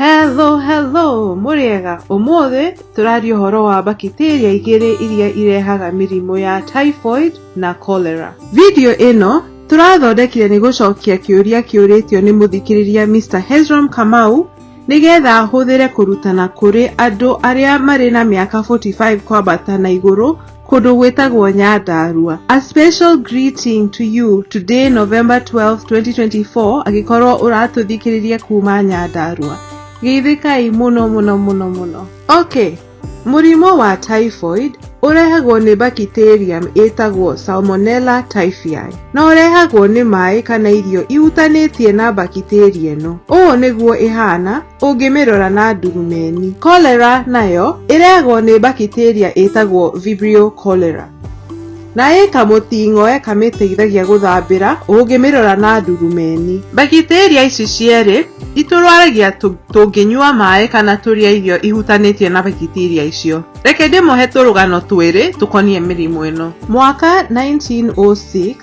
Hello, hello, mũrĩega. Ũmũthĩ tũraria ũhoro wa bakiteria igĩrĩ iria irehaga mĩrimũ ya typhoid na cholera. Video ĩno tũrathondekire nĩ gũcokia kĩũria kĩũrĩtio nĩ mũthikĩrĩria Mr. Hezron Kamau nĩgetha ahũthĩre kũrutana kũrĩ andũ arĩa marĩ na mĩaka 45 kwambata na igũrũ kũndũ gwĩtagwo Nyandarua. A special greeting to you today, November 12, 2024, angĩkorwo ũratũthikĩrĩria kuma Nyandarua. Geithĩkai mũno mũno mũno mũno. Okay, mũrimũ wa typhoid ũrehagwo nĩ bacterium ĩtagwo Salmonella typhi na ũrehagwo nĩ maĩ kana irio ihutanĩtie na bakiteria ĩno. Ũũ nĩguo ĩhana ũngĩmĩrora na ndurumeni. Cholera nayo ĩrehagwo nĩ bakiteria ĩtagwo Vibrio cholera na ĩ kamũting'oe kamĩteithagia gũthambĩra ũngĩmĩrora na ndurumeni. Bakiteria ici cierĩ itũrwaragia tũngĩnyua maĩ kana tũrĩe irio ihutanĩtie na bakiteria icio. Reke ndĩmũhe tũrũgano twĩrĩ tũkoniĩ mĩrimũ ĩno. Mwaka 1906,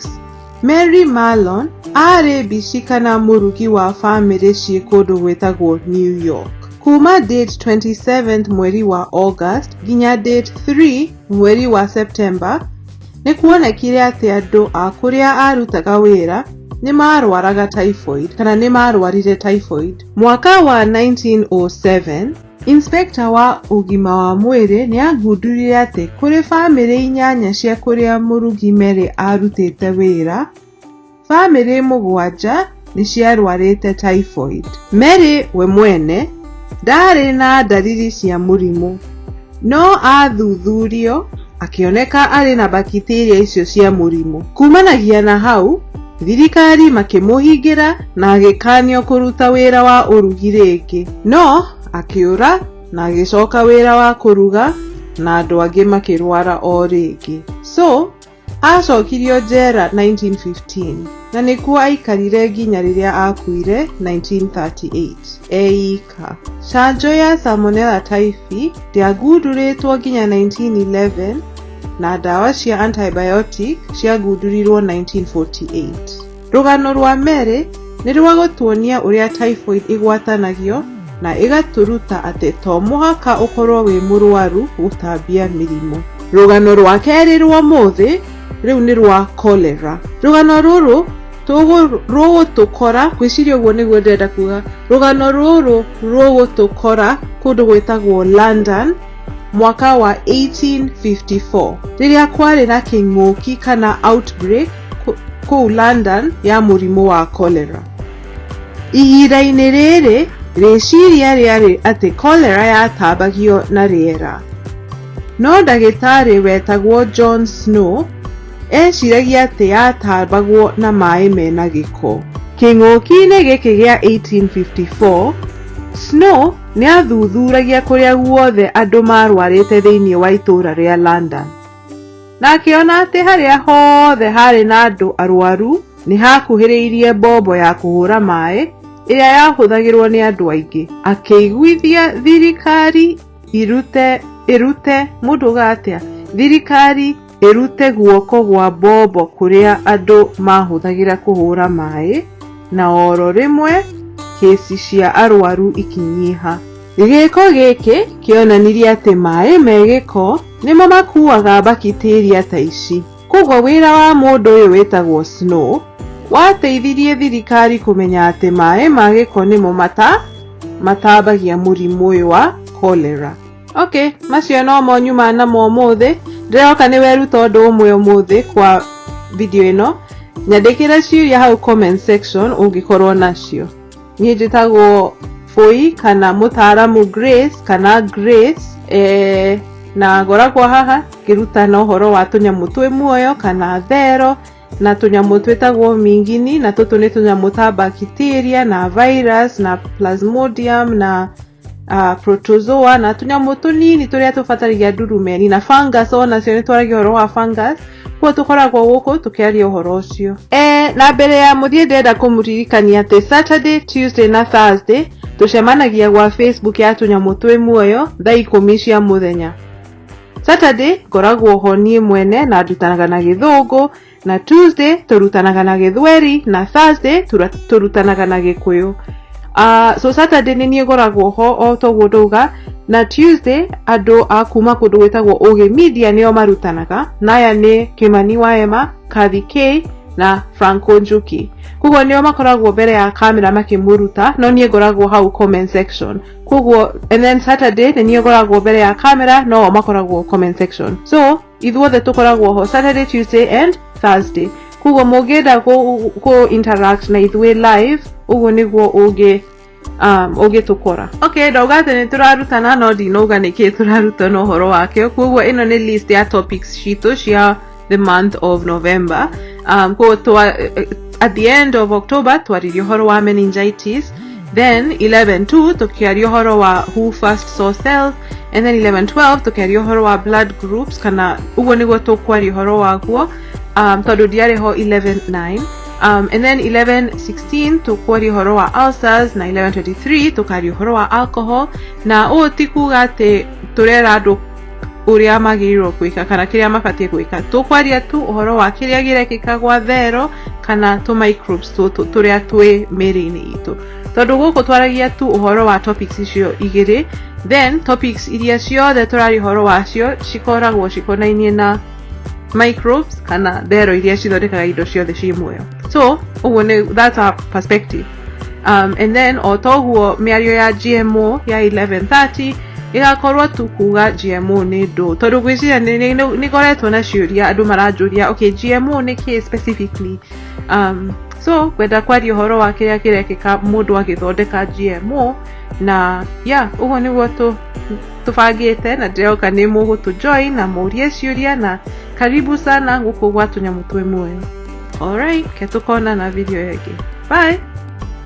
Mary Mallon aarĩ mbici kana mũrugi wa bamĩrĩ ciĩ kũndũ gwĩtagwo New York. Kuma date 27 mweri wa August nginya date 3 mweri wa September, nĩ kuonekire atĩ andũ a kũrĩa arutaga wĩra nĩ marwaraga typhoid kana nĩ marwarire typhoid. Mwaka wa 1907, Inspector wa ũgima wa mwĩrĩ nĩ agundũrire atĩ kũrĩ bamĩrĩ inyanya cia kũrĩa mũrugi Mary arutĩte wĩra, bamĩrĩ mũgwanja nĩ ciarwarĩte typhoid. Mary we mwene ndaarĩ na ndariri cia mũrimũ, no athuthurio akĩoneka arĩ na bakiteria icio cia mũrimũ. Kumanagia na hau, thirikari makĩmũhingĩra na agĩkanio kũruta wĩra wa ũrugi rĩngĩ, no akĩũra na agĩcoka wĩra wa kũruga na andũ angĩ makĩrwara o rĩngĩ. So, acokirio njera 1915 na nĩkuo aikarire nginya rĩrĩa akuire 1938 eika. Canjo ya Salmonella typhi ndĩagundũrĩtwo nginya 1911 na ndawa cia antibiotic ciagundũrirwo 1948. Rũgano rwa Mary nĩ rwa gũtuonia ũrĩa typhoid ĩgwatanagio na ĩgatũruta atĩ to mũhaka ũkorwo wĩ mũrwaru gũtambia mĩrimũ. Rũgano rwa kerĩ rwa ũmũthĩ rĩu nĩ rwa cholera. Rũgano rũrũ rũgũtũkora, ngwĩciria ũguo nĩguo ndĩrenda kuga, rũgano rũrũ rũgũtũkora kũndũ gwĩtagwo London mwaka wa 1854 rĩrĩa kwarĩ na kĩng'ũki kana outbreak kũu London ya mũrimũ wa cholera. Ihinda-inĩ rĩrĩ, rĩciria rĩarĩ atĩ cholera yatambagio na rĩera. No ndagĩtarĩ wetagwo John Snow eciragia atĩ yatambagwo na maĩ mena gĩko. Kĩng'ũki-inĩ gĩkĩ gĩa 1854, Snow nĩ athuthuragia kũrĩa guothe andũ marwarĩte thĩinĩ wa itũũra rĩa London. Na akĩona atĩ harĩa hothe harĩ na andũ arwaru nĩ hakuhĩrĩirie mbombo ya kũhũra maĩ ĩrĩa yahũthagĩrwo nĩ andũ aingĩ. Akĩiguithia thirikari irute ĩrute mũndũ uga atĩa thirikari ĩrute guoko gwa mbombo kũrĩa andũ mahũthagĩra kũhũra maĩ na oro rĩmwe kĩci cia arwaru ikinyiha. Gĩko gĩkĩ kĩonanirie atĩ maĩ me gĩko nĩmo makuaga bakiteria ta ici. Koguo wĩra wa mũndũ ũyũ wĩtagwo Snow wateithirie thirikari kũmenya atĩ maĩ ma gĩko nĩmo matambagia mũrimũ ũyũ wa cholera. Okay, macio nomo nyuma namo ũmũthĩ. Ndĩroka nĩ weruta ũndũ ũmwe ũmũthĩ kwa video ĩno. Nyandĩkĩra ciũria hau comment section ũngĩkorwo nacio. Niĩ njĩtagwo Bũi kana mũtaaramu Grace kana Grace, na ngoragwo haha ngĩrutana ũhoro wa tũnyamũ twĩ muoyo kana thero na tũnyamũ twĩtagwo mingini, na tũtũ nĩ tũnyamũ ta bacteria na virus na plasmodium na protozoa na tũnyamũ tũnini tũrĩa tũbataragia ndurumeni na fungus, onacio nĩ twaragia ũhoro wa fungus. Koguo tũkoragwo gũkũ tũkĩaria ũhoro ũcio. Na mbere ya mũthiĩ ndĩrenda kũmũririkania atĩ Saturday, Tuesday na Thursday tũcemanagia gwa Facebook ya tũnyamũ twĩ muoyo thaa 10 cia mũthenya. Saturday ngoragwo ho niĩ mwene na ndutanaga na Gĩthũngũ, na Tuesday tũrutanaga na Gĩthweri, na Thursday tũrutanaga na Gĩkũyũ. So Saturday nĩ niĩ ngoragwo ho o toguo ndauga, na Tuesday andũ a kuma kũndũ gwĩtagwo Ũgĩ Media nĩo marutanaga, na aya nĩ Kimani Waema, Kathy K na Franco Njuki. Koguo nĩo makoragwo mbere ya kamera makĩmũruta, no niĩ ngoragwo hau comment section. Koguo and then Saturday nĩ niĩ ngoragwo mbere ya kamera, no o makoragwo comment section. So ithuothe tũkoragwo ho Saturday, Tuesday and Thursday. Koguo mũngĩenda kũ interact na ithuĩ live, ũguo nĩguo ũngĩ ũngĩtũkora. Okay, ndauga atĩ nĩ tũrarutana, no ndinauga nĩkĩ tũrarutana ũhoro wakĩo. Koguo ĩno nĩ list ya topics citũ cia the month of November. Koguo at the end of October twaririe ũhoro wa meningitis, then 11.2 tũkĩaria ũhoro wa who first saw cells, and then 11.12 tũkĩaria ũhoro wa blood groups, kana ũguo nĩguo tũkwaria ũhoro waguo, tondũ ndiarĩ ho 11.9. And then 11.16 tũkwaria ũhoro wa ulcers, na 11.23 tũkaria ũhoro wa alcohol. Na ũũ ti kuga atĩ tũrera andũ ũrĩa magĩrĩirwo gwĩka kana kĩrĩa mabatiĩ gwĩka. Tũkwaria tu ũhoro wa kĩrĩa gĩrekĩka gwa thero kana tũ microbes tũtũ tũrĩa twĩ mĩrĩ-inĩ itũ, tondũ gũkũ twaragia tu ũhoro wa topics icio igĩrĩ. Then topics iria ciothe tũraria ũhoro wacio cikoragwo cikonainie na microbes kana thero iria cithondekaga indo ciothe ciĩ muoyo. So ũguo nĩ, that's our perspective. And then o toguo mĩario ya GMO ya 1130 ĩgakorwo tu kuga GMO nĩ ndũ, tondũ ngwĩciria nĩ ngoretwo na ciũria, andũ maranjũria, "Okay, GMO nĩ kĩ specifically?" So ngwenda kwaria ũhoro wa kĩrĩa kĩrekĩka mũndũ agĩthondeka GMO. Na yeah, ũguo nĩguo tũbangĩte, na ndĩroka nĩ mũgũtũ join na mũrie ciũria, na karibu sana gũkũ gwa Tũnyamũ Twĩ Muoyo. Alright, ke tũkonana video ĩngĩ. Bye.